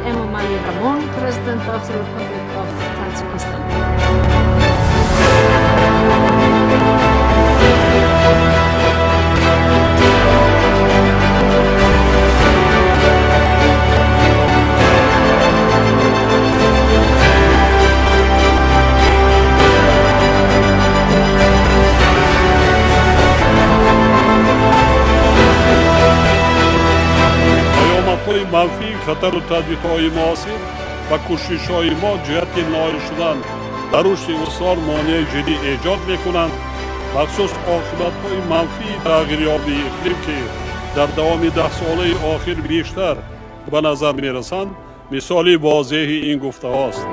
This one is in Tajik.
Emomali Rahmon, President of the Republic of Tajikistan. Паёмадҳои манфии хатару таҳдидҳои муосир ва кӯшишҳои мо ҷиҳати ноил шудан ба рушди устувор монеаи ҷиддӣ эҷод мекунанд. Махсус оқибатҳои манфии тағйирёбии иқлим, ки дар давоми 10 солаи охир бештар ба назар мерасанд, мисоли возеҳи ин гуфтаҳост.